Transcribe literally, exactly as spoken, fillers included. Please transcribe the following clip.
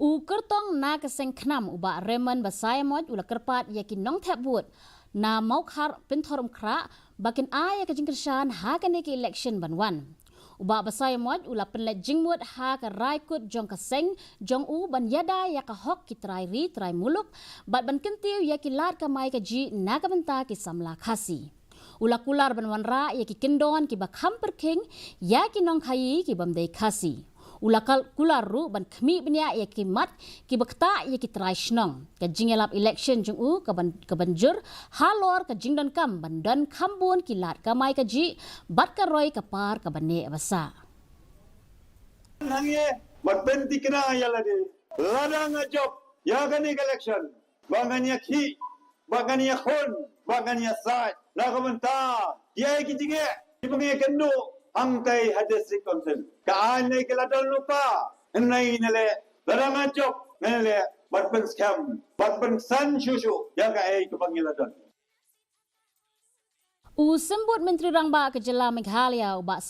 U kyrtong na ka seng KHNAM u Bah Raymond Basaiawmoit u la kyrpad ïa ki nongthep vote na Mawkhar Pynthorumkhrah ba kin ai ïa ka jingkyrshan ha kane ka election ban wan. U Bah Basaiawmoit u la pynleit jingmut ha ka rai kut jong ka seng jong u ban ïada ïa ka hok ki trai ri trai muluk bad ban kyntiew ïa ki lad kamai kajih na ka bynta ki samla Khasi. U la kular ban wanrah ïa ki kyndon kiba kham pyrkhing ïa ki nongkhaïi kibym dei Khasi. U la kular ruh ban khmih bniah ïa ki mat kiba ktah ïa ki trai shnong. Ka jingïalap election jong u ka ban, ka ban jur halor ka jingdonkam ban don kham bun ki lad kamai kajih bad ka roi ka par kaba neh ba sah. Nang ïa, bad pynthikna ïa lade. Lada nga jop ïa kane ka election, ba ngan ïa khih, ba ngan ïa khun, ba ngan ïa said na ka bynta ïa ki jingeh kiba ngi ïa kynduh hangtai ha District Council. Ka aiñ ne ka la don lypa, hynrei ngi leh, lada nga jop ngi leh bad pynskhem bad pynsan shuh shuh ïa kaei kaba ngi la don. U Symbud Myntri Rangbah ka jylla Meghalaya u Bah